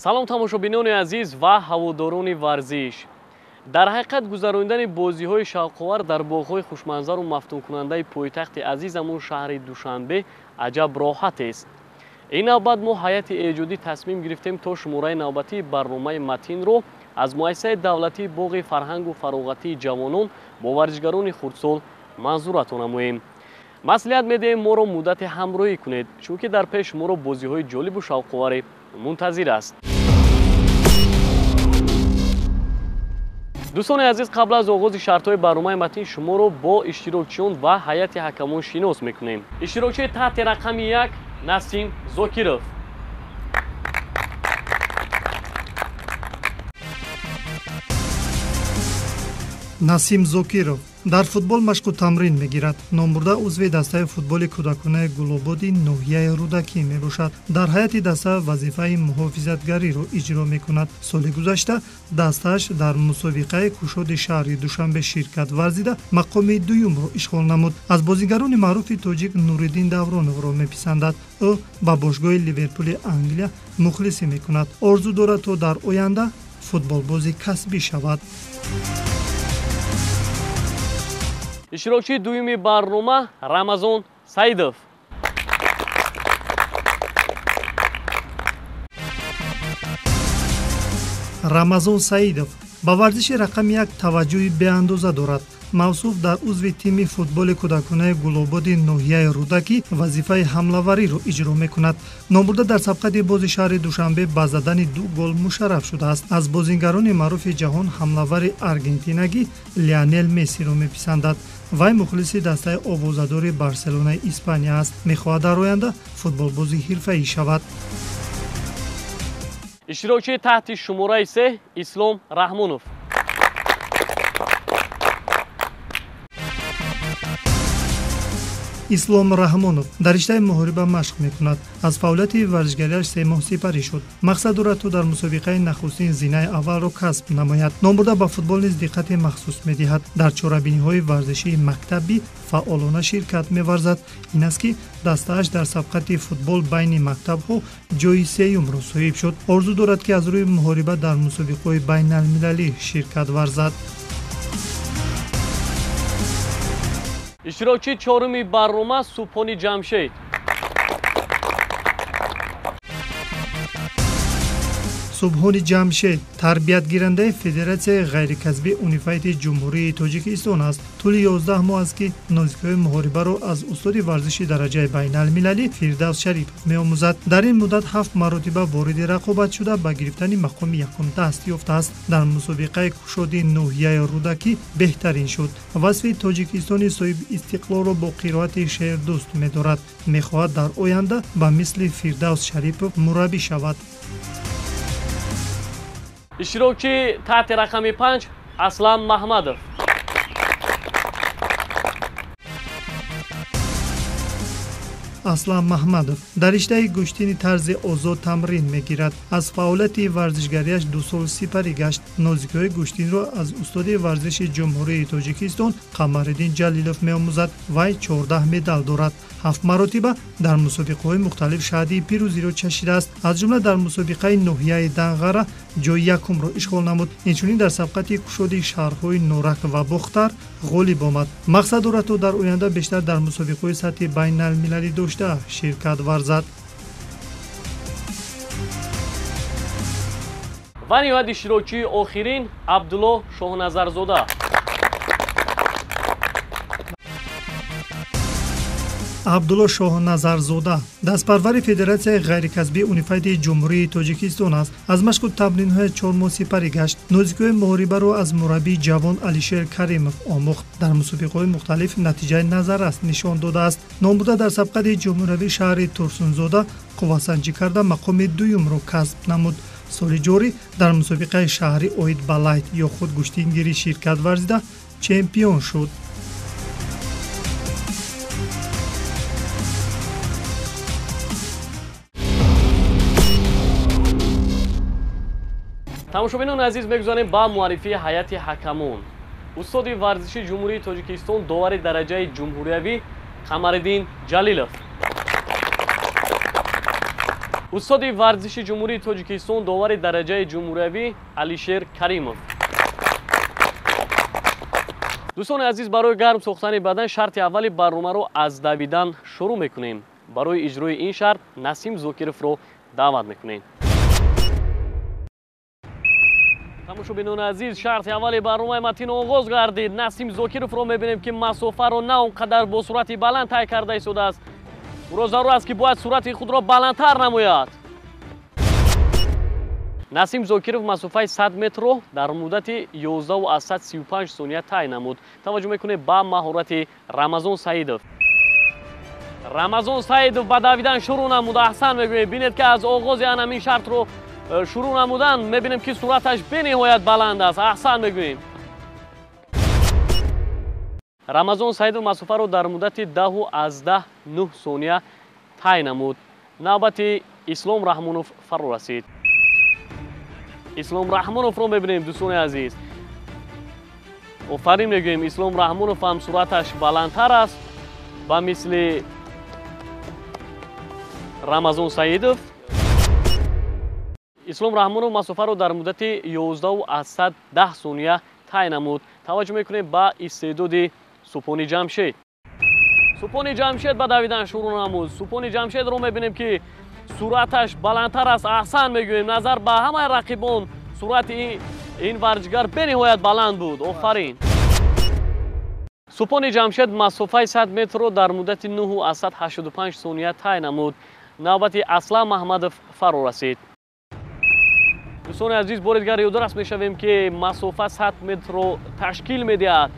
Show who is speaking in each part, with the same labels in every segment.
Speaker 1: Салом тамошобинони азиз ва ҳаводорони варзиш. Дар ҳақиқат гузарондани бозиҳои шавқовар дар боғҳои хушманзару мафтункунандаи пойтахти азизамон шаҳри Душанбе аҷаб роҳатест. Ин навбат мо ҳайати эҷодӣ тасмим гирифтем то шумораи навбатии барномаи матинро аз муассисаи давлатии боғи фарҳангу фароғатии ҷавонон бо варзишгарони хурдсол манзуратон намоем. Маслиҳат медиҳем моро муддате ҳамроҳӣ кунед, чунки дар пеш шуморо бозиҳои ҷолибу шавқоваре мунтазир аст. Дӯстони азиз, қабл аз оғози шартҳои барномаи матин шуморо бо иштирокчиён ва ҳайати ҳакамон шинос мекунем. Иштирокчии таҳти рақами 1 Насим Зокиров.
Speaker 2: Насим Зокиров дар футбол машқу тамрин мегирад. Номбурда узви дастаи футболи кӯдаконаи Гулободи ноҳияи Рӯдакӣ мебошад. Дар ҳайати даста вазифаи муҳофизатгариро иҷро мекунад. Соли гузашта дастааш дар мусобиқаи кушоди шаҳри Душанбе ширкат варзида мақоми дуюмро ишғол намуд. Аз бозигарони маъруфи тоҷик Нуриддин Давроновро меписандад. Ӯ ба бошгоҳи Ливерпули Англия мухлисӣ мекунад. Орзу дорад, то дар оянда футболбози касбӣ шавад.
Speaker 1: Иштирокчии дуюми барнома Рамазон Саидов.
Speaker 2: Рамазон Саидов ба варзиши рақами 1 таваҷҷӯҳи беандоза дорад. Мавсуф дар узви тими футболи кӯдаконаи Гулободи ноҳияи Рӯдакӣ вазифаи ҳамлавариро иҷро мекунад. Номбурда дар сабқати бози шаҳри Душанбе ба задани 2 гол мушарраф шудааст. Аз бозингарони маъруфи ҷаҳон ҳамлавари аргентинагӣ Лионел Мессиро меписандад. Вай мухлиси дастаи овозадори Барселонаи Испания аст. Мехоҳад дар оянда футболбози ҳирфаӣ шавад.
Speaker 1: Иштирокчии таҳти шумораи 3 Ислом Раҳмонов.
Speaker 2: Ислом Раҳмонов дар риштаи муҳориба машқ мекунад. Аз фаъолияти варзишгариаш 3 моҳ сипарӣ шуд. Мақсад дорад, то дар мусобиқаи нахустин зинаи аввалро касб намояд. Номбурда ба футбол низ диққати махсус медиҳад. Дар чорабиниҳои варзишии мактабӣ фаъолона ширкат меварзад. Ин аст, ки дастааш дар сабқати футбол байни мактабҳо ҷои сеюмро соҳиб шуд. Орзу дорад, ки аз рӯи муҳориба дар мусобиқаҳои байналмилалӣ ширкат варзад.
Speaker 1: Иштирокчии чоруми барнома Субҳони Ҷамшед.
Speaker 2: Субҳони Ҷамшед тарбиятгирандаи Федератсияи ғайрикасбии унифайти Ҷумҳурии Тоҷикистон аст. Тӯли 11 моҳ аст, ки нозикиҳои муҳорибаро аз устоди варзиши дараҷаи байналмилалӣ Фирдавс Шарипов меомӯзад. Дар ин муддат 7 маротиба вориди рақобат шуда ба гирифтани мақоми якум даст ёфтааст. Дар мусобиқаи кушоди ноҳияи Рӯдакӣ беҳтарин шуд. Васфи Тоҷикистони соҳиби истиқлолро бо қироати шеър дӯст медорад. Мехоҳад дар оянда ба мисли Фирдавс Шарипов мураббӣ шавад.
Speaker 1: Иштирокчии таҳти рақами 5 Аслан Маҳмадов.
Speaker 2: Аслан Маҳмадов дар риштаи гӯштини тарзи озод тамрин мегирад. Аз фаъолияти варзишгариаш 2 сол сипарӣ гашт. Нозикиҳои гӯштинро аз устоди варзиши Ҷумҳурии Тоҷикистон Қамариддин Ҷалилов меомӯзад. Вай 14 медал дорад. 7 маротиба дар мусобиқаҳои мухталиф шаҳди пирӯзиро чашидааст. Аз ҷумла дар мусобиқаи ноҳияи Данғара ҷои якумро ишғол намуд. Инчунин дар сабқати кушоди шаҳрҳои Норак ва Бохтар ғолиб омад. Мақсад дорад, то дар оянда бештар дар мусобиқаҳои сатҳи байналмилалӣ дошта ширкат варзад.
Speaker 1: Ва ниҳоят иштирокчии охирин Абдулло Шоҳназарзода.
Speaker 2: Абдулло Шоҳназарзода дастпарвари Федератсияи ғайрикасбии унифайти Ҷумҳурии Тоҷикистон аст. Аз машқу тамринҳои 4 моҳ сипарӣ гашт. Нозикиҳои муҳорибаро аз мураббии ҷавон Алишер Каримов омӯхт. Дар мусобиқаҳои мухталиф натиҷаи назаррас нишон додааст. Номбурда дар сабқати ҷумҳуриявии шаҳри Турсунзода қуввасанҷӣ карда мақоми дуюмро касб намуд. Соли ҷорӣ дар мусобиқаи шаҳрӣ оид ба лайт ё худ гӯштингирӣ ширкат варзида чемпион шуд.
Speaker 1: Тамошобинони азиз, мегузарем ба муаррифии ҳайати ҳакамон. Устоди варзиши Ҷумҳурии Тоҷикистон, довари дараҷаи ҷумҳуриявӣ Қамариддин Ҷалилов. Устоди варзиши Ҷумҳурии Тоҷикистон, довари дараҷаи ҷумҳуриявӣ Алишер Каримов. Дӯстони азиз, барои гарм сохтани бадан шарти аввали барномаро аз давидан шурӯъ мекунем. Барои иҷрои ин шарт Насим Зокировро даъват мекунем. Тамошобинони азиз, шарти аввали барномаи Матин оғоз гардид. Насим Зокировро мебинем, ки масофаро на он қадар бо суръати баланд тай карда истодааст. Ӯро зарур аст, ки бояд суръати худро баландтар намояд. Насим Зокиров масофаи 100 метрро дар муддати 11,35 сония тай намуд. Таваҷҷӯҳ мекунем ба маҳорати Рамазон Саидов. Рамазон Саидов ба давидан шурӯъ намуд. Аҳсан мегӯем. Бинед, ки аз оғози анамин шартро шурӯъ намудан мебинем, ки суръаташ бениҳоят баланд аст. Аҳсан мегӯем. Рамазон Саидов масофаро дар муддати 10,9 сония тай намуд. Навбати Ислом Раҳмонов фаро расид. Ислом Раҳмоновро мебинем, дӯстони азиз. Офарин мегӯем, Ислом Раҳмонов ҳам суръаташ баландтар аст ба мисли Рамазон Саидов. Ислом Раҳмонов масофаро дар муддати 11,10 сония тай намуд. Таваҷҷӯҳ мекунем ба истеъдоди Супони Ҷамшед. Супони Ҷамшед ба давидан шурӯъ намуд. Супони Ҷамшедро мебинем, ки суръаташ баландтар аст. Аҳсан мегӯем, назар ба ҳамаи рақибон суръати ин варзишгар бениҳоят баланд буд. Офарин. Супони Ҷамшед масофаи 100 метрро дар муддати 9,85 сония тай намуд. Навбати Аслам Аҳмадов фаро расид. Дӯстони азиз, бори дигар ёдрас мешавем, ки масофа 100 метрро ташкил медиҳад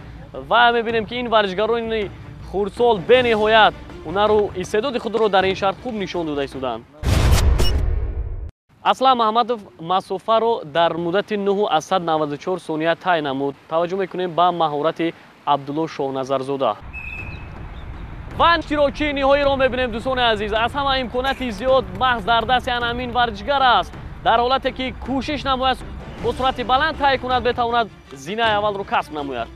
Speaker 1: ва мебинем, ки ин варзишгарони хурдсол бениҳоят ҳунару истеъдоди худро дар ин шарт хуб нишон дода истоданд. Аслам Аҳмадов масофаро дар муддати 9,94 сония тай намуд. Таваҷҷӯҳ мекунем ба маҳорати Абдулло Шоҳназарзода. Ва иштирокчии ниҳоиро мебинем, дӯстони азиз. Аз ҳама имконияти зиёд маҳз дар дасти анамин варзишгар аст. Дар ҳолате ки кӯшиш намояд, бо суръати баланд тай кунад, метавонад зинаи аввалро касб намояд.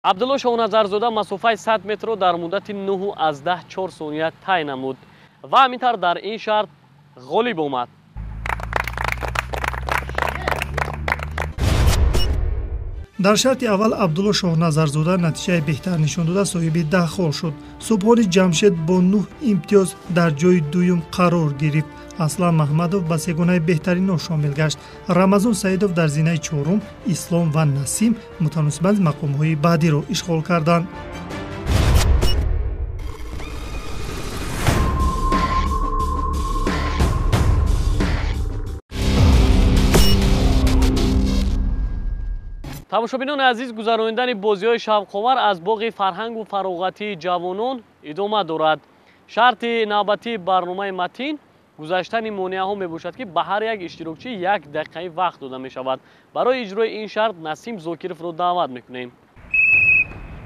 Speaker 1: Абдулло Шоҳназарзода масофаи 100 метрро дар муддати 9,4 сония тай намуд ва ҳамин тавр дар ин шарт ғолиб омад.
Speaker 2: Дар шарти аввал Абдулло Шоҳназарзода натиҷаи беҳтар нишон дода соҳиби 10 хол шуд. Субҳони Ҷамшед бо 9 имтиёз дар ҷои дуюм қарор гирифт. Аслам Аҳмадов ба сегонаи беҳтаринҳо шомил гашт. Рамазон Саидов дар зинаи чорум, Ислом ва Насим мутаносибан мақомҳои баъдиро ишғол карданд.
Speaker 1: Тамошобинони азиз, гузаронидани бозиҳои шавқовар аз боғи фарҳангу фароғатии ҷавонон идома дорад. Шарти навбатии барномаи Матин гузаштани монеаҳо мебошад, ки ба ҳар як иштирокчӣ як дақиқаи вақт дода мешавад. Барои иҷрои ин шарт Насим Зокировро даъват мекунем.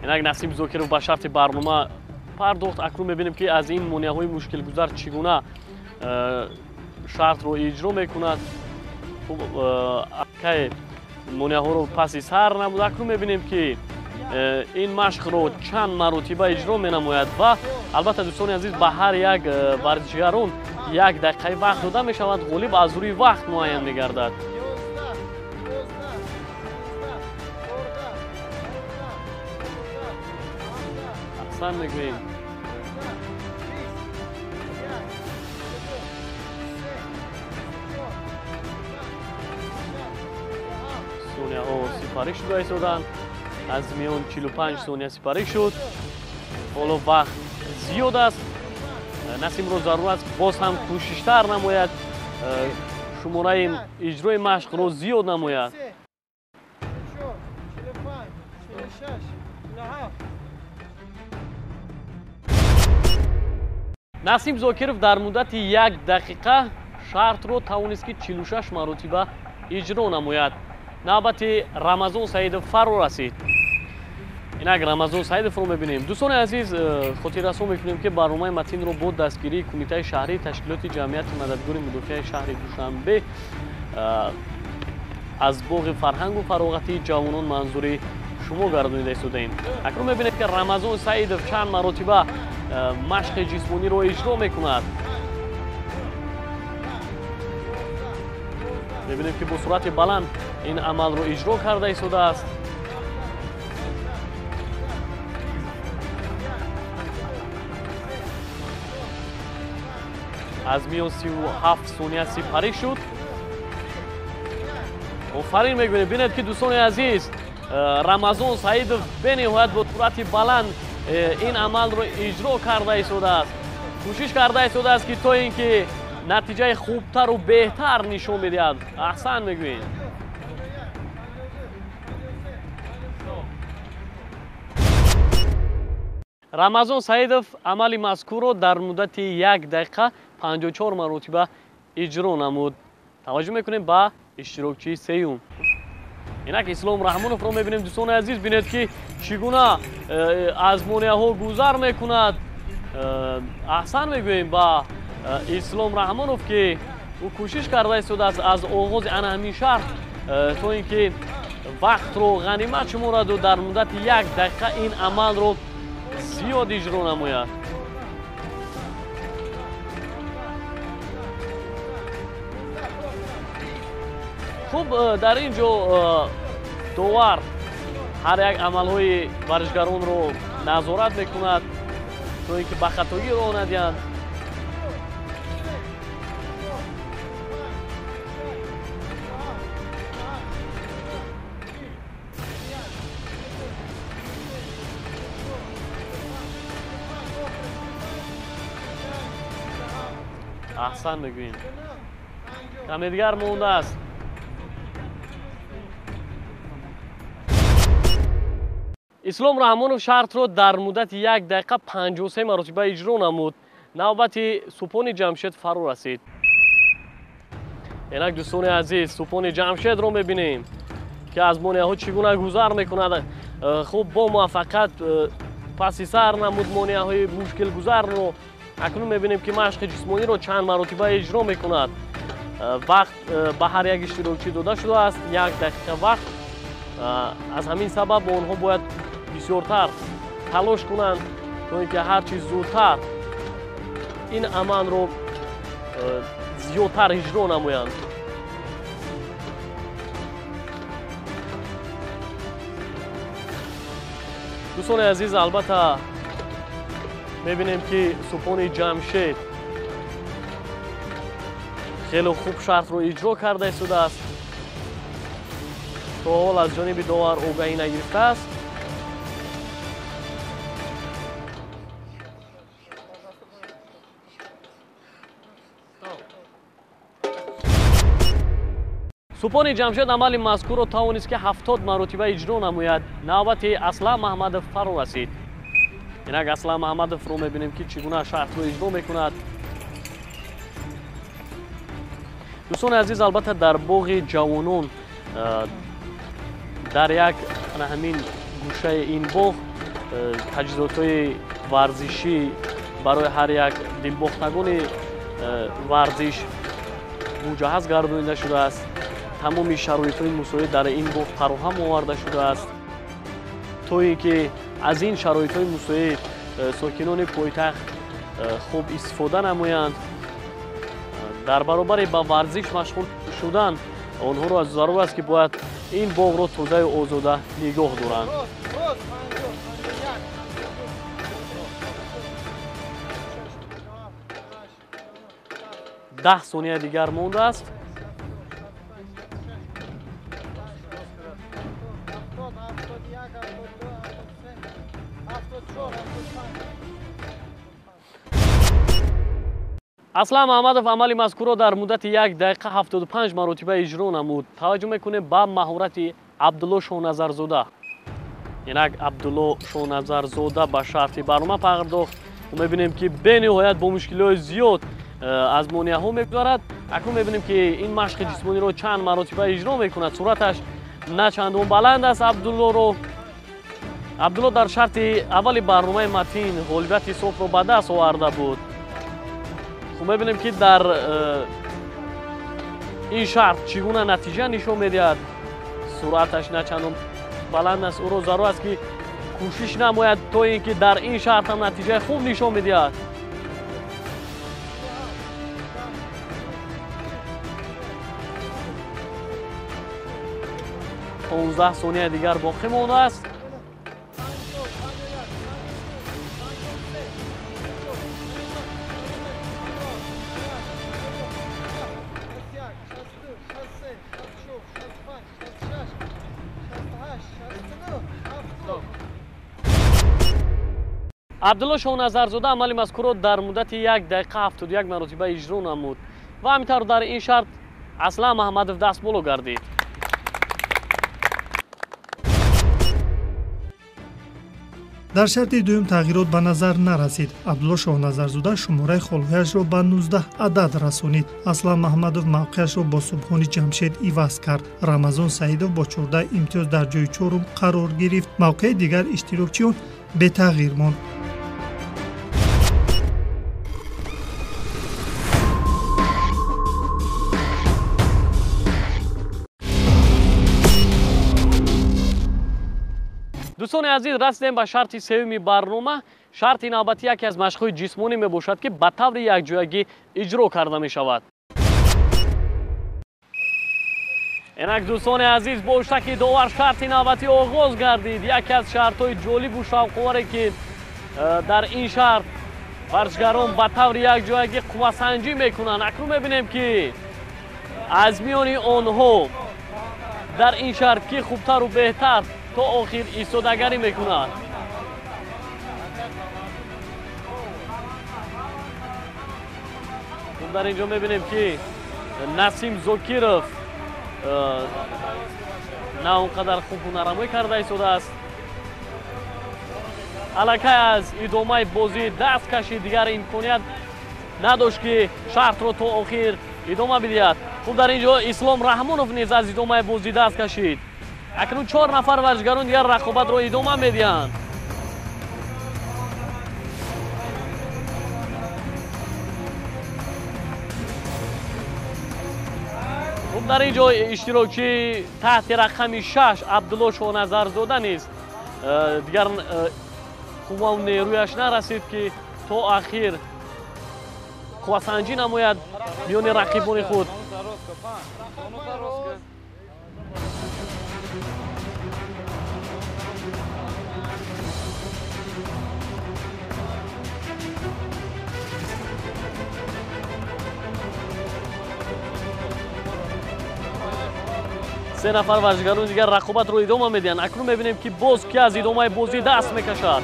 Speaker 1: Инак Насим Зокиров ба шарти барнома пардохт. Акнун мебинем, ки аз ин монеаҳои мушкилгузар чӣ гуна шартро иҷро мекунад. Хуб, акай монеаҳоро паси сар намуд. Акнун мебинем, ки ин машқро чанд маротиба иҷро менамояд ва албатта, дӯстони азиз, ба ҳар як варзишгарон як дақиқаи вақт дода мешавад. Ғолиб аз рӯи вақт муайян мегардад. Аҳсан мегӯем. Сонияҳо сипарӣ шуда истоданд. Аз миён 45 сония сипарӣ шуд. Ҳоло вақт зиёд аст. Насимро зарур аст боз ҳам кӯшиштар намояд, шумораи иҷрои машқро зиёд намояд. Насим Зокиров дар муддати як дақиқа шартро тавонист, ки 46 маротиба иҷро намояд. Навбати Рамазон Саидов фаро расид. Инак Рамазон Саидовро мебинем. Дӯстони азиз, хотиррасон мекунем, ки барномаи Матинро бо дастгирии Кумитаи шаҳрии ташкилоти ҷамъияти мададгори мудофиаи шаҳри Душанбе аз боғи фарҳангу фароғатии ҷавонон манзури шумо гардонида истодаем. Акнун мебинем, ки Рамазон Саидов чанд маротиба машқи ҷисмониро иҷро мекунад. Мебинем, ки бо суръати баланд ин амалро иҷро карда истодааст. Аз миён 37 сония сипарӣ шуд. Офарин мегӯем. Бинед, ки дӯстони азиз, Рамазон Саидов бениҳоят бо суръати баланд ин амалро иҷро карда истодааст. Кӯшиш карда истодааст, ки то ин ки натиҷаи хубтару беҳтар нишон медиҳад. Аҳсан мегӯем. Рамазон Саидов амали мазкурро дар муддати 1 дақиқа 54 маротиба иҷро намуд. Таваҷҷӯҳ мекунем ба иштирокчии сеюм. Инак Ислом Раҳмоновро мебинем, дӯстони азиз. Бинед, ки чӣ гуна аз монеаҳо гузар мекунад. Аҳсан мегӯем ба Ислом Раҳмонов, ки ӯ кӯшиш карда истодааст аз оғози ана ҳамин шарт, то ин ки вақтро ғанимат шумораду дар муддати 1 дақиқа ин амалро зиёд иҷро намояд. Хуб, дар ин ҷо довар ҳар як амалҳои варзишгаронро назорат мекунад, то ин ки ба хатогӣ роҳ надиҳанд. Аҳсан мегӯем. Каме дигар мондааст. Ислом Раҳмонов шартро дар муддати 1 дақиқа 53 маротиба иҷро намуд. Навбати Супони Ҷамшед фаро расид. Инак, дӯстони азиз, Супони Ҷамшедро мебинем, ки аз монеаҳо чӣ гуна гузар мекунад. Хуб, бо муваффақият паси сар намуд монеаҳои мушкилгузарро. Акнун мебинем, ки машқи ҷисмониро чанд маротиба иҷро мекунад. Вақт ба ҳар як иштирокчӣ дода шудааст, 1 дақиқа вақт. Аз ҳамин сабаб онҳо бояд бисёртар талош кунанд, то ин ки ҳар чиз зудтар ин амалро зиёдтар иҷро намоянд. Дӯстони азиз, албатта мебинем, ки Супони Ҷамшед хеле хуб шартро иҷро карда истодааст. То ҳол аз ҷониби довар огаҳӣ нагирифтааст. Супони Ҷамшед амали мазкурро тавонист, ки 70 маротиба иҷро намояд. Навбати Аслам Аҳмадов фаро расид. Инак Аслам Аҳмадовро мебинем, ки чӣ гуна шартро иҷро мекунад. Дӯстони азиз, албатта дар боғи ҷавонон, дар як ҳамин гӯшаи ин боғ, таҷҳизотҳои варзишӣ барои ҳар як дилбохтагони варзиш муҷаҳҳаз гардонида шудааст. Тамоми шароитҳои мусоид дар ин боғ фароҳам оварда шудааст, то ин ки аз ин шароитҳои мусоид сокинони пойтахт хуб истифода намоянд. Дар баробари ба варзиш машғул шудан онҳоро зарур аст, ки бояд ин боғро тозаю озода нигоҳ доранд. 10 сония дигар мондааст. Аслам Аҳмадов амали мазкурро дар муддати 1 дақиқа 75 маротиба иҷро намуд. Таваҷҷӯҳ мекунем ба маҳорати Абдулло Шоназарзода. Инак Абдулло Шоназарзода ба шарти барнома пардохт. Мебинем, ки бениҳоят бо мушкилиҳои зиёд аз монеаҳо мегузарад. Акнун мебинем, ки ин машқи ҷисмониро чанд маротиба иҷро мекунад. Суръаташ на чандон баланд аст. Абдулло дар шарти аввали барномаи матин ғолибияти софро ба даст оварда буд. Хуб, мебинем, ки дар ин шарт чӣ гуна натиҷа нишон медиҳад. Суръаташ на чандон баланд аст. Ӯро зарур аст, ки кӯшиш намояд, то ин ки дар ин шарт ҳам натиҷаи хуб нишон медиҳад. 15 сония дигар боқӣ мондааст. Абдулло Шоҳназарзода амали мазкурро дар муддати 1 дақиқа 71 маротиба иҷро намуд ва ҳамин дар ин шарт Аслам Аҳмадов дастболо гардид.
Speaker 2: Дар шарти дуюм тағйирот ба назар нарасид. Абдулло Шоҳназарзода шумораи холҳояшро ба 19 адад расонид. Аслам Аҳмадов мавқеашро бо Субҳони Ҷамшед иваз кард. Рамазон Саидов бо 14 имтиёз дар ҷои чорум қарор гирифт. Мавқеи дигар иштирокчиён бетағйир монд.
Speaker 1: Дӯстони азиз, расидем ба шарти сеюми барнома. Шарти навбатӣ яке аз машқҳои ҷисмонӣ мебошад, ки ба таври якҷоягӣ иҷро карда мешавад. Инак дӯстони азиз, бо шаки довар шарти навбатӣ оғоз гардид. Яке аз шартҳои ҷолибу шавқоваре, ки дар ин шарт варзишгарон ба таври якҷоягӣ қуввасанҷӣ мекунанд. Акнун мебинем, ки аз миёни онҳо дар ин шарт ки хубтару беҳтар то охир истодагарӣ мекунад. Дар инҷо мебинем, ки Насим Зокиров на он қадар хуб ҳунарнамоӣ карда истодааст. Аллакай аз идомаи бозӣ даст кашид, дигар имконият надошт, ки шартро то охир идома бидиҳад. Хуб, дар инҷо Ислом Раҳмонов низ аз идомаи бозӣ даст кашид. Акнун 4 нафар варзишгарон дигар рақобатро идома медиҳанд. Хуб, дар ин ҷо иштирокчии таҳти рақами 6 Абдулло Шоҳназарзода низ дигар қуввау нерӯяш нарасид, ки то ахир қуввасанҷӣ намояд миёни рақибони худ. Се нафар варзишгарони дигар рақобатро идома медиҳанд. Акнун мебинем, ки боз ки аз идомаи бозӣ даст мекашад.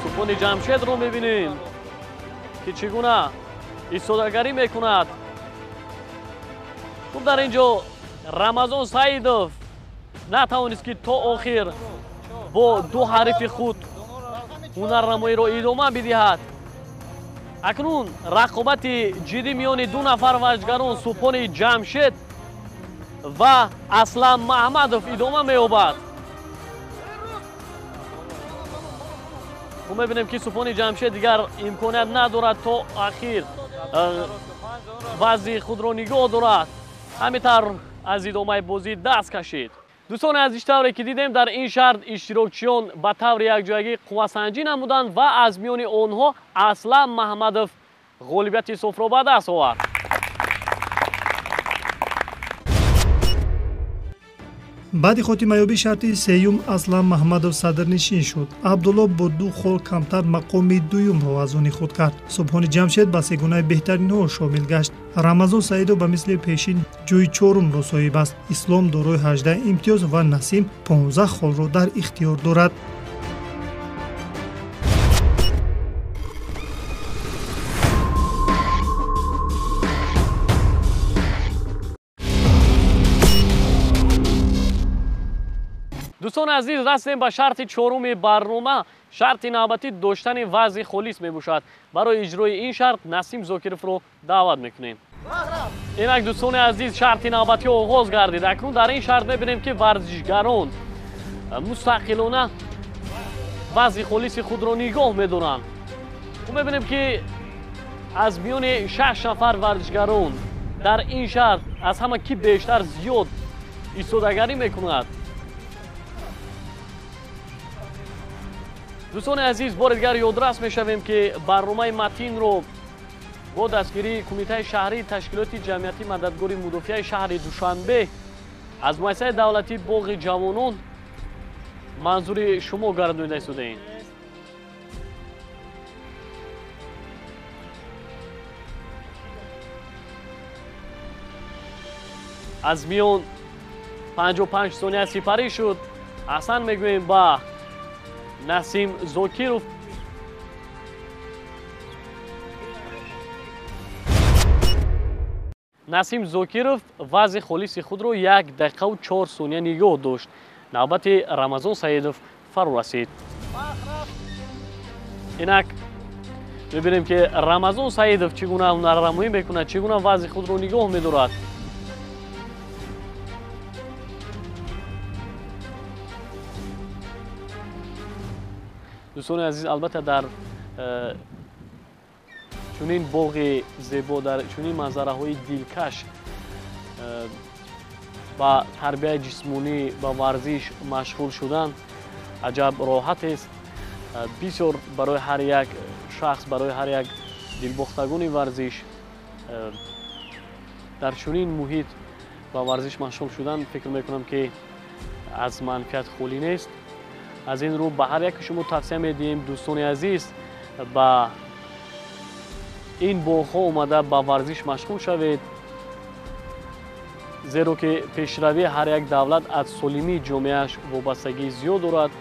Speaker 1: Субҳони Ҷамшедро мебинем, ки чӣ гуна истодагарӣ мекунад. Хуб, дар ин ҷо Рамазон Саидов натавонист, ки то охир бо ду ҳарифи худ ҳунарнамоиро идома бидиҳад. Акнун рақобати ҷиддӣ миёни ду нафар варзишгарон Субҳони Ҷамшед ва Аслам Маҳмадов идома меёбад. Хуб, мебинем, ки Субҳони Ҷамшед дигар имконият надорад то ахир вазъи худро нигоҳ дорад. Ҳамин тавр аз идомаи бозӣ даст кашид. Дӯстони азиз, тавре ки дидем, дар ин шарт иштирокчиён ба таври якҷоягӣ қуввасанҷӣ намуданд ва аз миёни онҳо Аслам Маҳмадов ғолибияти софро ба даст овард.
Speaker 2: Баъди хотимаёбии шарти сеюм Аслам Маҳмадов садрнишин шуд. Абдулло бо 2 хол камтар мақоми дуюмро аз они худ кард. Субҳони Ҷамшед ба сегонаи беҳтаринҳо шомил гашт. Рамазон Саидов ба мисли пешин ҷои чорумро соҳиб аст. Ислом дорои 18 имтиёз ва Насим 15 холро дар ихтиёр дорад.
Speaker 1: Дӯстони азиз, расидем ба шарти чоруми барнома. Шарти навбатӣ доштани вазъи холис мебошад. Барои иҷрои ин шарт Насим Зокировро даъват мекунем. Инак дӯстони азиз, шарти навбатӣ оғоз гардид. Акнун дар ин шарт мебинем, ки варзишгарон мустақилона вазъи холиси худро нигоҳ медоранд. Мебинем, ки аз миёни 6 нафар варзишгарон дар ин шарт аз ҳама ки бештар зиёд истодагарӣ мекунад. Дӯстони азиз, бори дигар ёдрас мешавем, ки барномаи Матинро бо дастгирии Кумитаи шаҳрии ташкилоти ҷамъиятии мададгори мудофиаи шаҳри Душанбе аз муассисаи давлатии Боғи ҷавонон манзури шумо гардонида истодаем. Аз миён 55 сония сипарӣ шуд. Аҳсан мегӯем ба Насим Зокиров. Насим Зокиров вазъи холиси худро 1 дақиқаву 4 сония нигоҳ дошт. Навбати Рамазон Саидов фаро расид. Инак мебинем, ки Рамазон Саидов чӣ гуна ҳунарнамоӣ мекунад, чӣ гуна вазъи худро нигоҳ медорад. Дӯстони азиз, албатта дар чунин боғи зебо, дар чунин манзараҳои дилкаш ба тарбияи ҷисмонӣ, ба варзиш машғул шудан аҷаб роҳатест. Бисёр барои ҳар як шахс, барои ҳар як дилбохтагони варзиш дар чунин муҳит ба варзиш машғул шудан фикр мекунам, ки аз манфиат холӣ нест. Аз ин рӯ ба ҳар яке шумо тавсия медиҳем, дӯстони азиз, ба ин боғҳо омада ба варзиш машғул шавед, зеро ки пешравии ҳар як давлат аз солимии ҷомеааш вобастагии зиёд дорад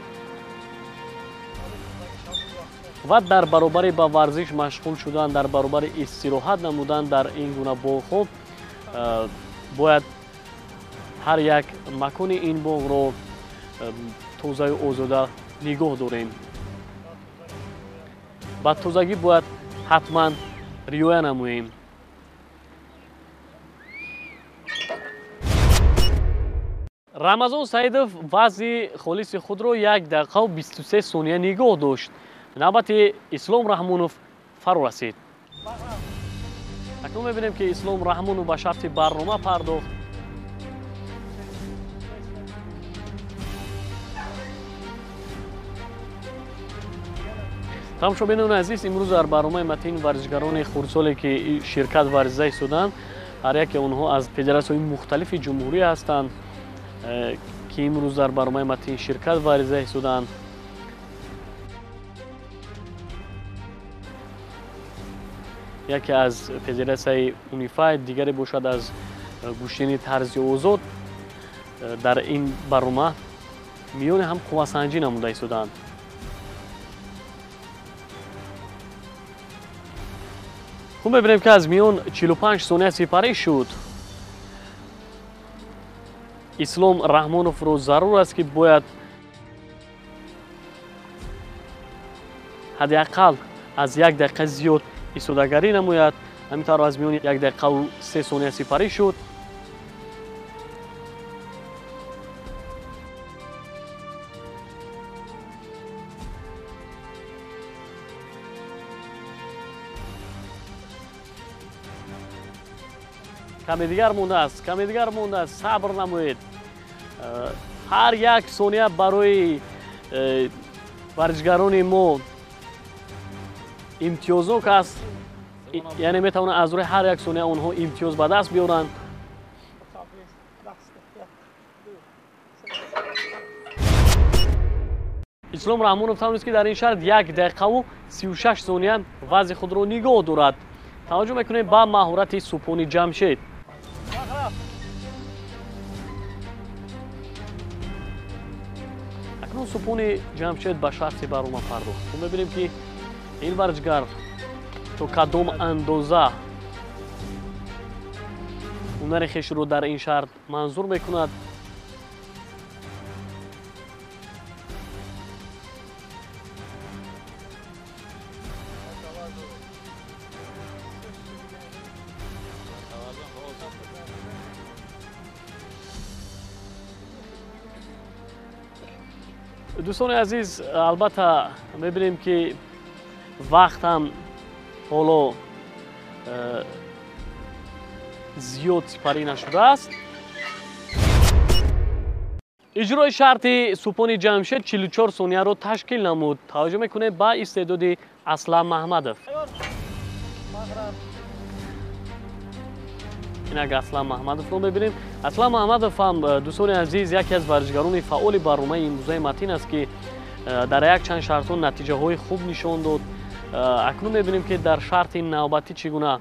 Speaker 1: ва дар баробари ба варзиш машғул шудан, дар баробари истироҳат намудан дар ин гуна боғҳо бояд ҳар як макони ин боғро тозаю озода нигоҳ дорем. Ба тозагӣ бояд ҳатман риоя намоем. Рамазон Саидов вазъи холиси худро 1 дақиқаву 23 сония нигоҳ дошт. Навбати Ислом Раҳмонов фаро расид. Акнун мебинем, ки Ислом Раҳмонов ба шарти барнома пардохт. Тамошобинони азиз, имрӯз дар барномаи Матин варзишгарони хурдсоле, ки ширкат варзида истоданд, ҳар яке онҳо аз федератсияҳои мухталифи ҷумҳурӣ ҳастанд, ки имрӯз дар барномаи Матин ширкат варзида истоданд. Яке аз федератсияи Унифай, дигаре бошад аз гӯштини тарзи озод. Дар ин барнома миёни ҳам қуввасанҷӣ намуда истоданд. Хуб мебинем, ки аз миён 45 сония сипарӣ шуд. Ислом Раҳмоновро зарур аст, ки бояд ҳадди ақал аз 1 дақиқа зиёд истодагарӣ намояд. Ҳамин тавр аз миёни 1 дақиқаву 3 сония сипарӣ шуд. Каме дигар мондааст, каме дигар мондааст, сабр намоед. Ҳар як сония барои варзишгарони мо имтиёзнок аст, яъне метавонанд аз рӯи ҳар як сония онҳо имтиёз ба даст биёранд. Ислом Раҳмонов тавонист, ки дар ин шарт 1 дақиқаву 36 сония вазъи худро нигоҳ дорад. Таваҷҷӯҳ мекунем ба маҳорати Супони Ҷамшед. Акнун Супони Ҷамшед ба шарти барнома пардохт. Мебинем, ки ин варзишгар то кадом андоза ҳунари хешро дар ин шарт манзур мекунад. Дӯстони азиз, албатта мебинем, ки вақт ҳам ҳоло зиёд сипарӣ нашудааст. Иҷрои шарти Супони Ҷамшед 44 сонияро ташкил намуд. Таваҷҷӯҳ мекунем ба истеъдоди Аслам Маҳмадов. Инак Аслам Маҳмадовро мебинем. Аслам Маҳмадов ҳам, дӯстони азиз, яке аз варзишгарони фаъоли барномаи имрӯзаи Матин аст, ки дар якчанд шартҳо натиҷаҳои хуб нишон дод. Акнун мебинем, ки дар шарти навбатӣ чӣ гуна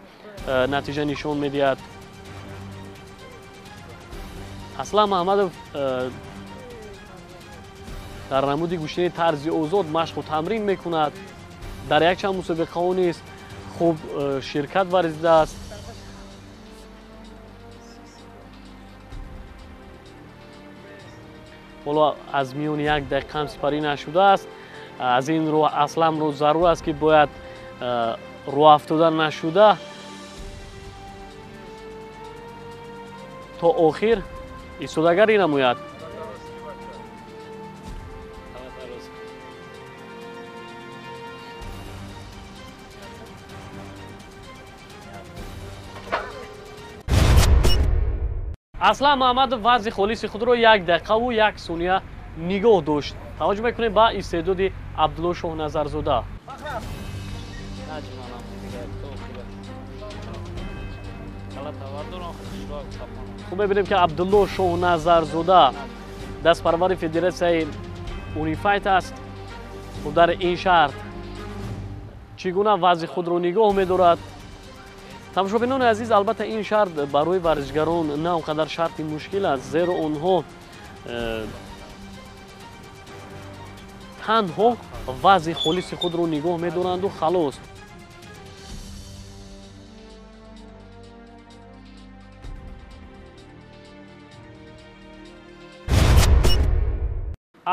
Speaker 1: натиҷа нишон медиҳад. Аслам Маҳмадов дар намуди гӯштини тарзи озод машқу тамрин мекунад. Дар якчанд мусобиқаҳо низ хуб ширкат варзидааст. Ҳоло аз миёни як дақиқа ҳам сипарӣ нашудааст. Аз ин рӯ Асламро зарур аст, ки бояд рӯафтода нашуда то охир истодагарӣ намояд. Аслам Маҳмадов вазъи холиси худро 1 дақиқаву 1 сония нигоҳ дошт. Таваҷҷӯҳ мекунем ба истеъдоди Абдулло Шоҳназарзода. Хуб мебинем, ки Абдулло Шоҳназарзода дастпарвари федератсияи Унифайт аст. Хуб, дар ин шарт чӣ гуна вазъи худро нигоҳ медорад? Тамошобинони азиз, албатта ин шарт барои варзишгарон на он қадар шарти мушкил аст, зеро онҳо танҳо вазъи холиси худро нигоҳ медоранду халос.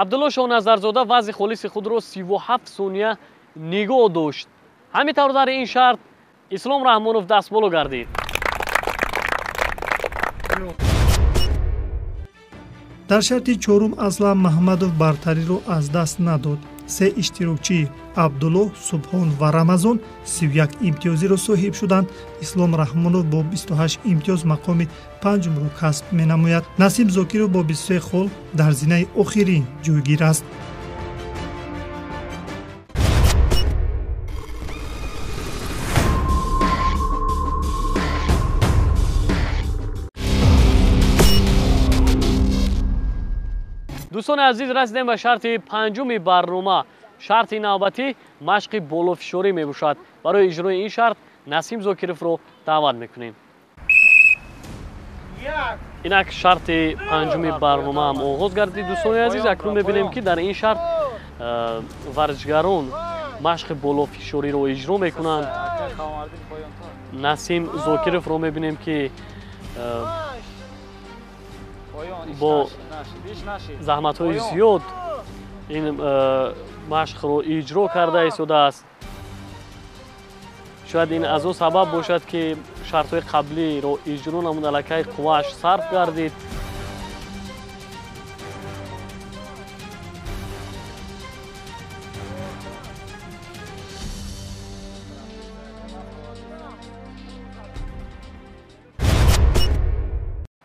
Speaker 1: Абдулло Шоҳназарзода вазъи холиси худро 37 сония нигоҳ дошт. Ҳамин тавр дар ин шарт Ислом Раҳмонов дастболо гардид.
Speaker 2: Дар шарти чорум Аслам Маҳмадов бартариро аз даст надод. Се иштирокчӣ Абдулло, Субҳон ва Рамазон 31 имтиёзиро соҳиб шуданд. Ислом Раҳмонов бо 28 имтиёз мақоми панҷумро касб менамояд. Насим Зокиров бо 23 хол дар зинаи охирин ҷойгир аст.
Speaker 1: Дӯстони азиз, расидем ба шарти панҷуми барнома. Шарти навбатӣ машқи болофишорӣ мебошад. Барои иҷрои ин шарт Насим Зокировро даъват мекунем. Инак шарти панҷуми барномаам оғоз гардид. Дӯстони азиз, акнун мебинем, ки дар ин шарт варзишгарон машқи болофишориро иҷро мекунанд. Насим Зокировро мебинем, ки бо заҳматҳои зиёд ин машқро иҷро карда истодааст. Шояд ин аз он сабаб бошад, ки шартҳои қаблиро иҷро намуд, аллакай қуввааш сарф гардид.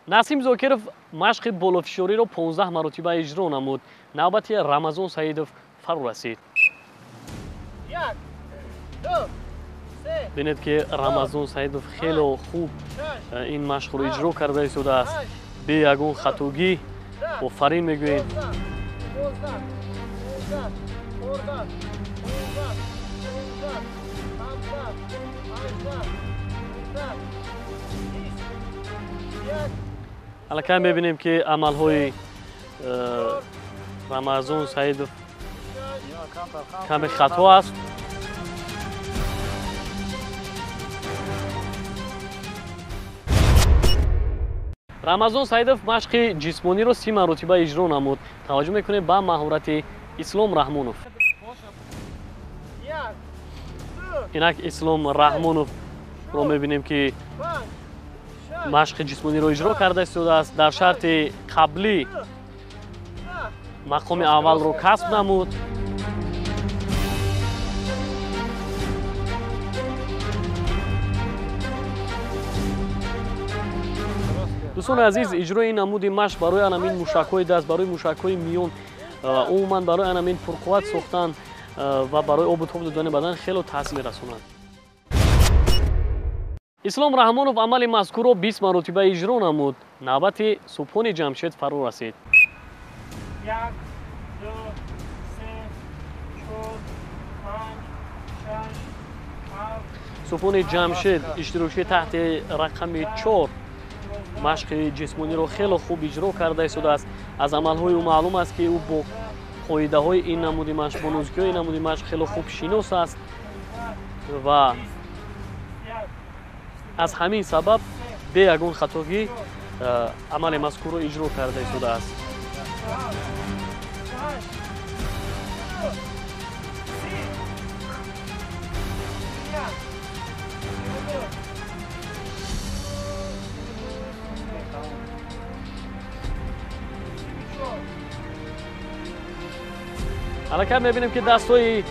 Speaker 1: Насим Зокиров машқи болофишориро 15 маротиба иҷро намуд. Навбати Рамазон Саидов фаро расид. Бинед, ки Рамазон Саидов хело хуб ин машқро иҷро карда истодааст, бе ягон хатогӣ. Офарин мегӯем. Аллакай мебинем, ки амалҳои Рамазон Саидов каме хато аст. Рамазон Саидов машқи ҷисмониро 30 маротиба иҷро намуд. Таваҷҷӯҳ мекунем ба маҳорати Ислом Раҳмонов. Инак Ислом Раҳмоновро мебинем, ки машқи ҷисмониро иҷро карда истодааст. Дар шарти қаблӣ мақоми аввалро касб намуд. Дӯстони азиз, иҷрои ин намуди машқ барои анамин мушакҳои даст, барои мушакҳои миён, умуман барои анамин пурқувват сохтан ва барои обу тоб додани бадан хело таъсир мерасонад. Ислом Раҳмонов амали мазкурро 20 маротиба иҷро намуд. Навбати Субҳони Ҷамшед фаро расид.
Speaker 3: 1, 2, 3, 4, 5, 6, 7.
Speaker 1: Субҳони Ҷамшед иштирокчии таҳти рақами 4 машқи ҷисмониро хело хуб иҷро карда истодааст. Аз амалҳои ӯ маълум аст, ки ӯ бо қоидаҳои ин намуди машқ, бо нозукиҳои ин намуди машқ хело хуб шинос аст ва аз ҳамин сабаб бе ягон хатогӣ амали мазкурро иҷро карда истодааст. Аллакай мебинем, ки дастҳои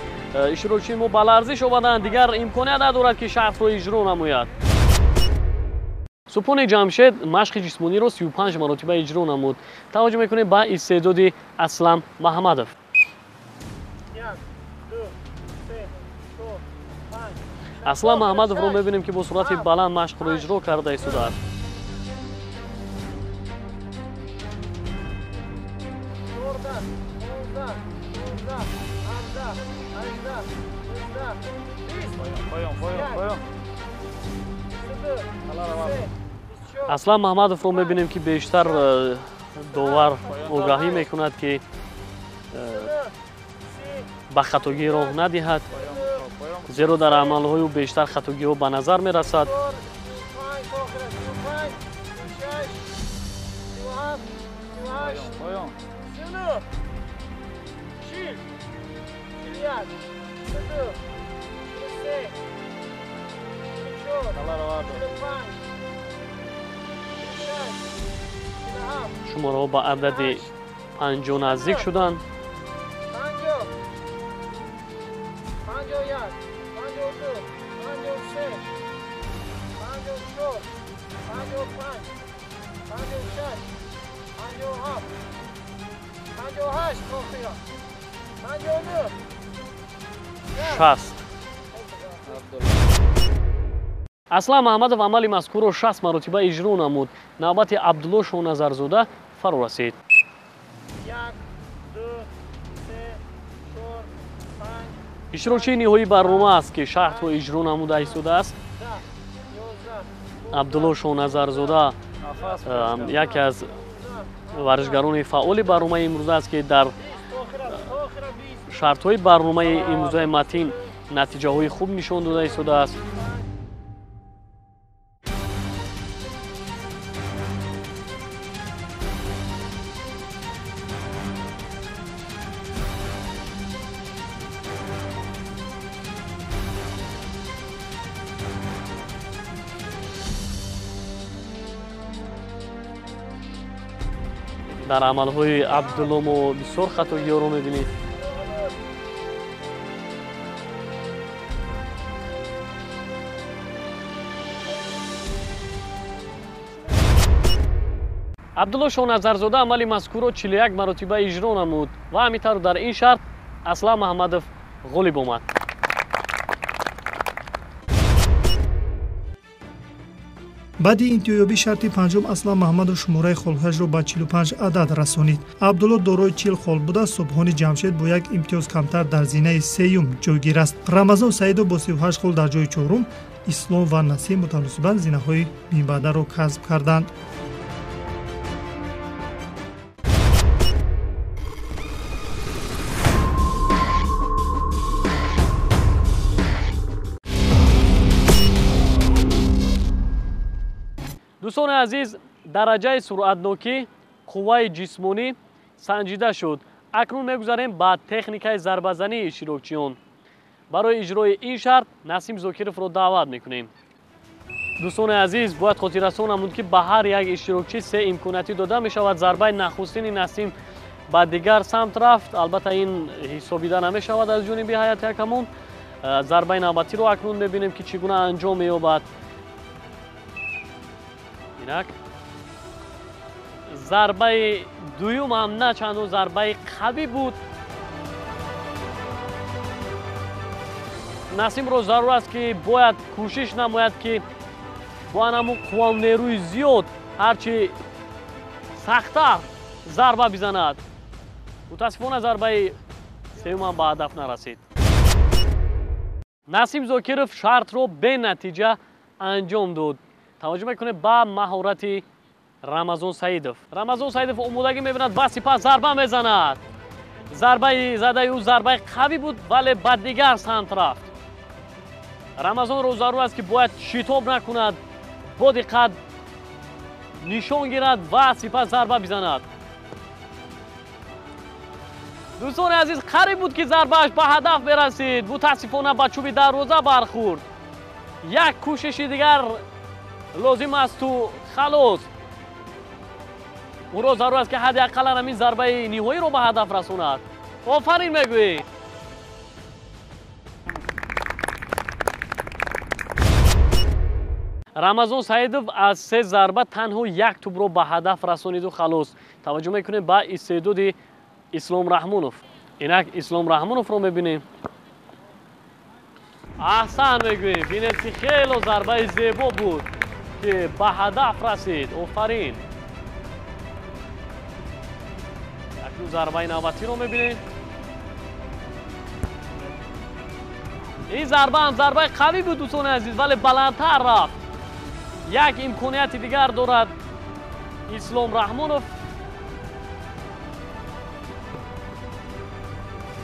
Speaker 1: иштирокчии мо ба ларзиш омаданд, дигар имконият надорад, ки шартро иҷро намояд. Субҳони Ҷамшед машқи ҷисмониро 35 маротиба иҷро намуд. Таваҷҷӯҳ мекунем ба истеъдоди Аслам Маҳмадов. Аслам Маҳмадовро мебинем, ки бо суръати баланд машқро иҷро карда истодааст. Аслам Маҳмадовро мебинем, ки бештар довар огаҳӣ мекунад, ки ба хатогӣ роҳ надиҳад, зеро дар амалҳои ӯ бештар хатогиҳо ба назар мерасад. Шумораҳо ба адади 50 наздик шуданд.
Speaker 3: 51, 52, 53, 54, 55, 56, 57, 58, 59,
Speaker 1: 60. Аслам Маҳмадов амали мазкурро 60 маротиба иҷро намуд. Навбати Абдулло Шоназарзода фаро расид.
Speaker 3: 1, 2, 3, 4, 5.
Speaker 1: Иштирокчии ниҳоии барнома аст, ки шартро иҷро намуда истодааст. Абдулло Шоназарзода яке аз варзишгарони фаъоли барномаи имрӯза аст, ки дар шартҳои барномаи имрӯзаи Матин натиҷаҳои хуб нишон дода истодааст. Дар амалҳои Абдулло мо бисёр хатогиҳоро мебинем. Абдулло Шоназарзода амали мазкурро 41 маротиба иҷро намуд ва ҳамин тавр дар ин шарт Аслам Маҳмадов ғолиб омад.
Speaker 2: Баъди интиҳоёбии шарти панҷум Аслам Маҳмадов шумораи холҳояшро ба 45 адад расонид. Абдулло дорои 40 хол буда, Субҳони Ҷамшед бо як имтиёз камтар дар зинаи сеюм ҷойгир аст. Рамазон Саидов бо 38 хол дар ҷои чорум, Ислом ва Насим мутаносибан зинаҳои минбаъдаро касб карданд.
Speaker 1: Дӯстони азиз, дараҷаи суръатнокӣ, қувваи ҷисмонӣ санҷида шуд. Акнун мегузарем ба техникаи зарбазании иштирокчиён. Барои иҷрои ин шарт Насим Зокировро даъват мекунем. Дӯстони азиз, бояд хотиррасон намуд, ки ба ҳар як иштирокчӣ се имкониятӣ дода мешавад. Зарбаи нахустини Насим ба дигар самт рафт. Албатта ин ҳисобида намешавад аз ҷониби ҳайати ҳакамон. Зарбаи навбатиро акнун мебинем, ки чӣ гуна анҷом меёбад. Инак Зарбаи дуюм ҳам на чандон зарбаи қавӣ буд. Насимро зарур аст, ки бояд кӯшиш намояд, ки бо ҳамун қуввау нерӯи зиёд ҳарчи сахттар зарба бизанад. Мутаассифона, зарбаи сеюм ҳам ба ҳадаф нарасид. Насим Зокиров шартро бенатиҷа анҷом дод. Таваҷҷӯҳ мекунем ба маҳорати Рамазон Саидов. Рамазон Саидов омодагӣ мебинад ва сипас зарба мезанад. Зарбаи задаи ӯ зарбаи қавӣ буд, вале ба дигар самт рафт. Рамазонро зарур аст, ки бояд шитоб накунад, бо диққат нишон гирад ва сипас зарба бизанад. Дӯстони азиз, қариб буд, ки зарбааш ба ҳадаф мерасид. Мутаассифона, ба чӯби дарвоза бархӯрд. Як кӯшиши дигар лозим асту халос. Ӯро зарур аст, ки ҳадди ақаллан ҳамин зарбаи ниҳоиро ба ҳадаф расонад. Офарин мегӯем. Рамазон Саидов аз се зарба танҳо як тӯбро ба ҳадаф расониду халос. Таваҷҷӯҳ мекунем ба истеъдоди Ислом Раҳмонов. Инак Ислом Раҳмоновро мебинем. Аҳсан мегӯем. Бинед, ки хело зарбаи зебо буд, ки ба ҳадаф расид. Офарин. Акнун зарбаи навбатиро мебинем. Ин зарба ҳам зарбаи қавӣ буд, дӯстони азиз, вале баландтар рафт. Як имконияти дигар дорад Ислом Раҳмонов.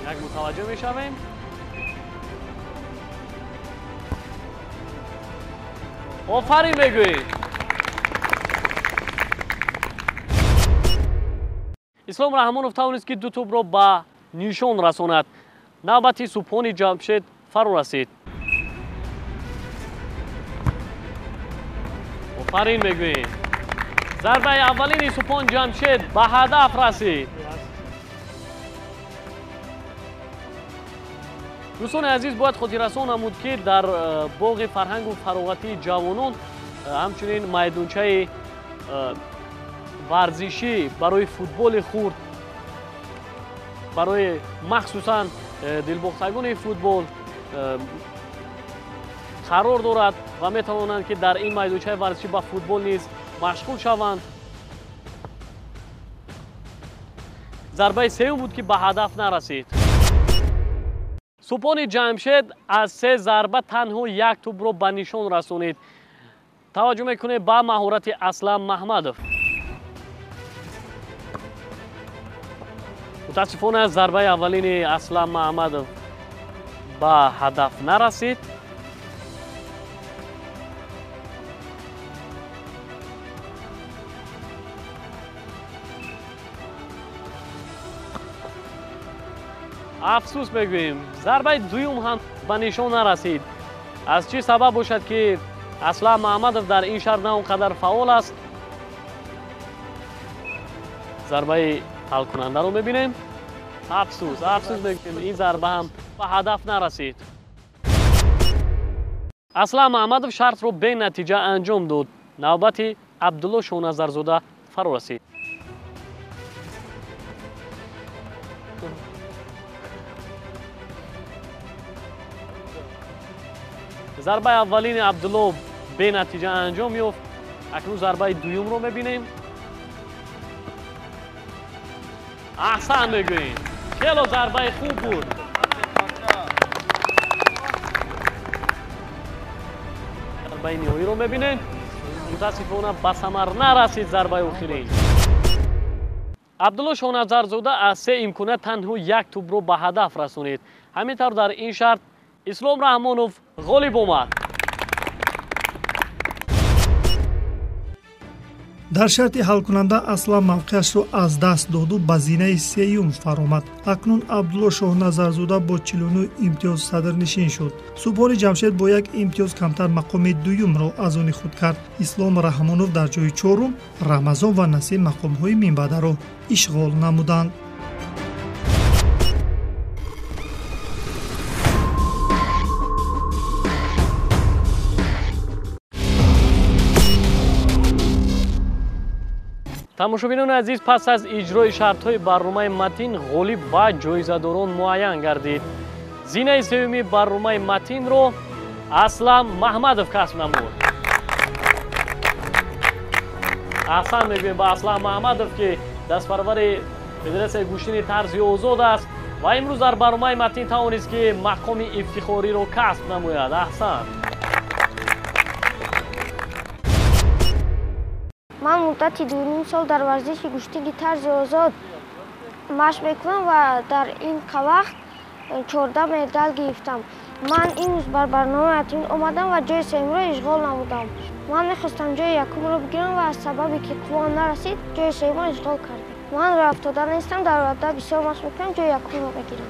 Speaker 1: Як мутаваҷҷӯҳ мешавем. Офарин мегӯем. Ислом Раҳмонов тавонист, ки ду тӯбро ба нишон расонад. Навбати Субҳони Ҷамшед фаро расид. Офарин мегӯем. Зарбаи аввалини Субҳон Ҷамшед ба ҳадаф расид. Дӯстони азиз, бояд хотиррасон намуд, ки дар боғи фарҳангу фароғатии ҷавонон ҳамчунин майдончаи варзишӣ барои футболи хурд, барои махсусан дилбохтагони футбол қарор дорад ва метавонанд, ки дар ин майдончаи варзишӣ ба футбол низ машғул шаванд. Зарбаи сеюм буд, ки ба ҳадаф нарасид. Субҳони Ҷамшед аз се зарба танҳо як тӯбро ба нишон расонид. Таваҷҷӯҳ мекунем ба маҳорати Аслам Маҳмадов. Мутаассифона, зарбаи аввалини Аслам Маҳмадов ба ҳадаф нарасид. Афсӯс мегӯем, зарбаи дуюм ҳам ба нишон нарасид. Аз чӣ сабаб бошад, ки Аслам Маҳмадов дар ин шаҳр на он қадар фаъол аст? Зарбаи ҳалкунандаро мебинем. Афсӯс, афсӯс мегӯем, ин зарба ҳам ба ҳадаф нарасид. Аслам Маҳмадов шартро бенатиҷа анҷом дод. Навбати Абдулло Шоҳназарзода фаро расид. Зарбаи аввалини Абдулло бенатиҷа анҷом ёфт. Акнун зарбаи дуюмро мебинем. Аҳсан мегӯем. Хело зарбаи хуб буд. Зарбаи ниҳоиро мебинем. Мутаассифона, ба самар нарасид зарбаи охирин. Абдулло Шоҳназарзода аз се имконият танҳо як тӯбро ба ҳадаф расонид. Ҳамин тавр, дар ин шарт Ислом Раҳмонов ғолиб омад.
Speaker 2: Дар шарти ҳалкунанда Аслам мавқеашро аз даст доду ба зинаи сеюм фаромад. Акнун Абдулло Шоҳназарзода бо 49 имтиёз садрнишин шуд. Субҳони Ҷамшед бо як имтиёз камтар мақоми дуюмро аз они худ кард. Ислом Раҳмонов дар ҷои чорум, Рамазон ва Насим мақомҳои минбаъдаро ишғол намуданд.
Speaker 1: Тамошобинони азиз, пас аз иҷрои шартҳои барномаи Матин ғолиб ва ҷоизадорон муайян гардид. Зинаи сеюми барномаи Матинро Аслам Маҳмадов касб намуд. Аҳсан мегӯем ба Аслам Маҳмадов, ки дастпарвари федератсияи гӯштини тарзи озод аст ва имрӯз дар барномаи Матин тавонист, ки мақоми ифтихориро касб намояд. Аҳсан.
Speaker 4: Ман муддати 2,5 сол дар варзиши гӯштини тарзи озод машқ мекунам ва дар ин вақт 14 медал гирифтам. Ман имрӯз бар барномаи Матин омадам ва ҷои сеюмро ишғол намудам. Ман мехостам ҷои якумро бигирам ва аз сабабе ки қуввам нарасид, ҷои сеюмро ишғол кардам. Ман роҳафтода нестам, дар оянда бисёр машқ мекунам, ҷои якумро мегирам.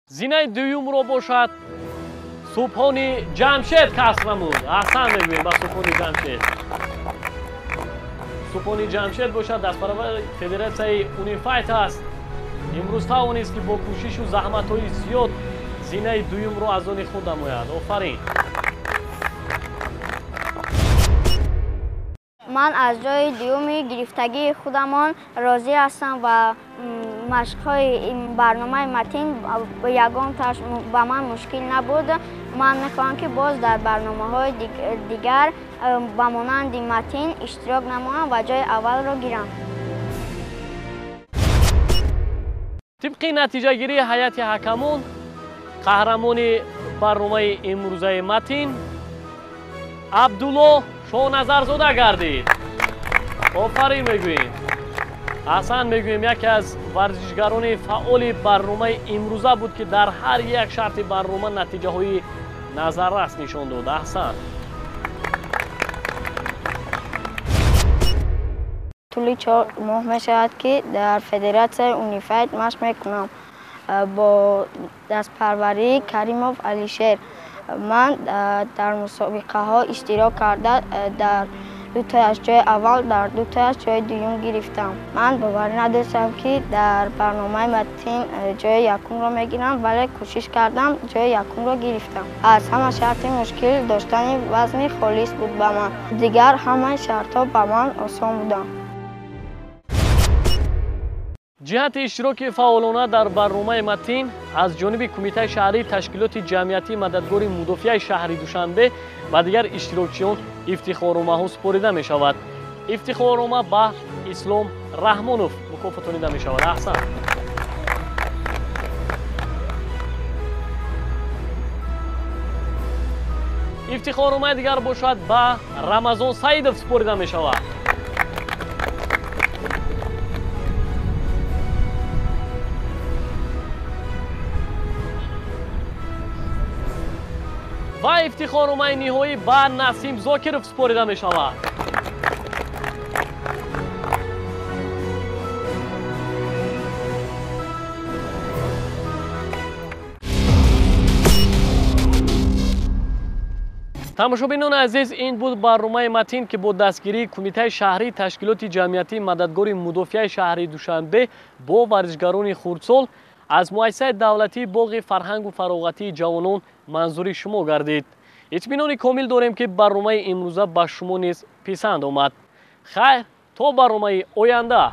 Speaker 1: Зинаи дуюмро бошад Субҳони Ҷамшед касб намуд. Аҳсан мегӯем ба Субҳони Ҷамшед. Субҳони Ҷамшед бошад дастпарвари федератсияи Унифайт аст. Имрӯз тавонист, ки бо кӯшишу заҳматҳои зиёд зинаи дуюмро аз они худ намояд. Офарин.
Speaker 5: Ман аз ҷои дуюми гирифтагии худамон розӣ ҳастам ва машқҳои барномаи Матин ягонташ ба ман мушкил набуд. Ман мехоҳам, ки боз дар барномаҳои дигар ба монанди Матин иштирок намоям ва ҷои аввалро гирам.
Speaker 1: Тибқи натиҷагирии ҳайати ҳакамон, қаҳрамони барномаи имрӯзаи Матин Абдулло Шоҳназарзода гардид. Офарин мегӯем. Аҳсан мегӯем, яке аз варзишгарони фаъоли барномаи имрӯза буд, ки дар ҳар як шарти барнома натиҷаҳои назаррас нишон дод. Аҳсан.
Speaker 5: Тӯли 4 моҳ мешавад, ки дар федератсияи Унифайт машқ мекунам бо дастпарварии Каримов Алишер. Ман дар мусобиқаҳо иштирок карда, дар дутояш ҷои аввал, дар дутояш ҷои дуюм гирифтам. Ман боварӣ надоштам, ки дар барномаи Матин ҷои якумро мегирам, вале кӯшиш кардам, ҷои якумро гирифтам. Аз ҳама шарти мушкил доштани вазни холис буд ба ман. Дигар ҳамаи шартҳо ба ман осон буданд.
Speaker 1: Ҷиҳати иштироки фаъолона дар барномаи Матин аз ҷониби Кумитаи шаҳрии ташкилоти ҷамъиятии мададгори мудофиаи шаҳри Душанбе ва дигар иштирокчиён ифтихорномаҳо супорида мешавад. Ифтихорнома ба Ислом Раҳмонов мукофотонида мешавад. Аҳсан. Ифтихорномаи дигар бошад ба Рамазон Саидов супорида мешавад. Ва ифтихорномаи ниҳоӣ ба Насим Зокиров супорида мешавад. Тамошобинони азиз, ин буд барномаи Матин, ки бо дастгирии Кумитаи шаҳрии ташкилоти ҷамъиятии мададгори мудофиаи шаҳри Душанбе бо варзишгарони хурдсол аз муассисаи давлатии боғи фарҳангу фароғатии ҷавонон манзури шумо гардид. Итминони комил дорем, ки барномаи имрӯза ба шумо низ писанд омад. Хайр, то барномаи оянда.